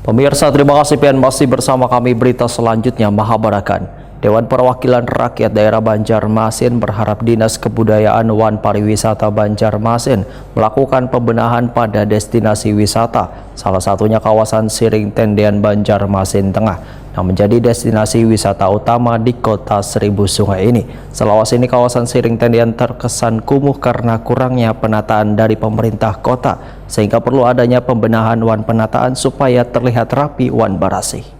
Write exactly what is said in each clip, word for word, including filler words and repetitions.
Pemirsa, terima kasih pian masih bersama kami. Berita selanjutnya mahabarakan. Dewan Perwakilan Rakyat Daerah Banjarmasin berharap Dinas Kebudayaan wan Pariwisata Banjarmasin melakukan pembenahan pada destinasi wisata, salah satunya kawasan Siring Tendean Banjarmasin Tengah, yang menjadi destinasi wisata utama di kota Seribu Sungai ini. Selawas ini kawasan Siring Tendean terkesan kumuh karena kurangnya penataan dari pemerintah kota, sehingga perlu adanya pembenahan wan penataan supaya terlihat rapi wan barasih.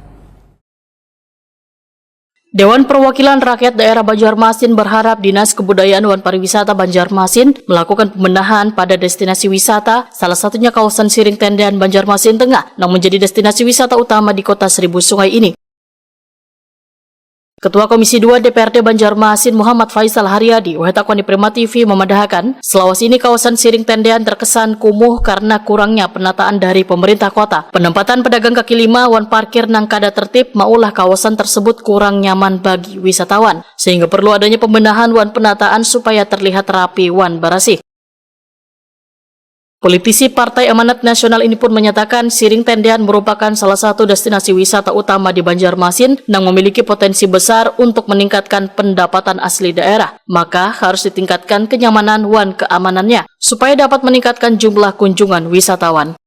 Dewan Perwakilan Rakyat Daerah Banjarmasin berharap Dinas Kebudayaan wan Pariwisata Banjarmasin melakukan pembenahan pada destinasi wisata, salah satunya kawasan Siring Tendean Banjarmasin Tengah, yang menjadi destinasi wisata utama di kota Seribu Sungai ini. Ketua Komisi dua D P R D Banjarmasin Muhammad Faisal Haryadi, wahai takon di Prima T V, memadahakan, selawas ini kawasan Siring Tendean terkesan kumuh karena kurangnya penataan dari pemerintah kota. Penempatan pedagang kaki lima wan parkir nang kada tertib maulah kawasan tersebut kurang nyaman bagi wisatawan, sehingga perlu adanya pembenahan wan penataan supaya terlihat rapi wan barasih. Politisi Partai Amanat Nasional ini pun menyatakan Siring Tendean merupakan salah satu destinasi wisata utama di Banjarmasin nang memiliki potensi besar untuk meningkatkan pendapatan asli daerah. Maka harus ditingkatkan kenyamanan wan keamanannya supaya dapat meningkatkan jumlah kunjungan wisatawan.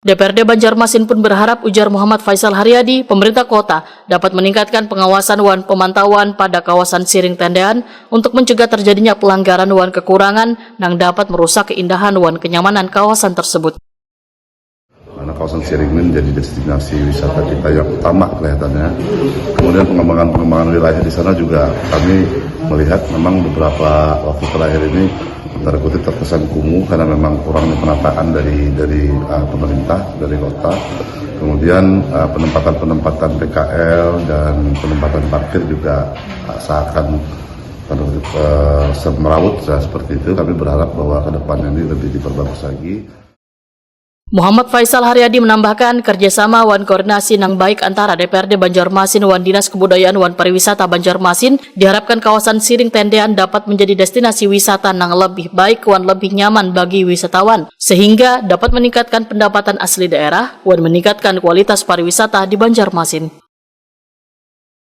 D P R D Banjarmasin pun berharap, ujar Muhammad Faisal Haryadi, pemerintah kota dapat meningkatkan pengawasan wan pemantauan pada kawasan Siring Tendean untuk mencegah terjadinya pelanggaran wan kekurangan nang dapat merusak keindahan wan kenyamanan kawasan tersebut. Karena kawasan Siring ini menjadi destinasi wisata kita yang utama kelihatannya. Kemudian pengembangan-pengembangan wilayah di sana juga kami melihat memang beberapa waktu terakhir ini tanda kutip terkesan kumuh karena memang kurangnya penataan dari dari uh, pemerintah, dari kota. Kemudian uh, penempatan-penempatan P K L dan penempatan parkir juga uh, seakan tanda kutip uh, semerawut, uh, seperti itu. Kami berharap bahwa ke depan ini lebih diperbagus lagi. Muhammad Faisal Haryadi menambahkan, kerjasama wan koordinasi nang baik antara D P R D Banjarmasin wan Dinas Kebudayaan wan Pariwisata Banjarmasin diharapkan kawasan Siring Tendean dapat menjadi destinasi wisata nang lebih baik wan lebih nyaman bagi wisatawan, sehingga dapat meningkatkan pendapatan asli daerah wan meningkatkan kualitas pariwisata di Banjarmasin.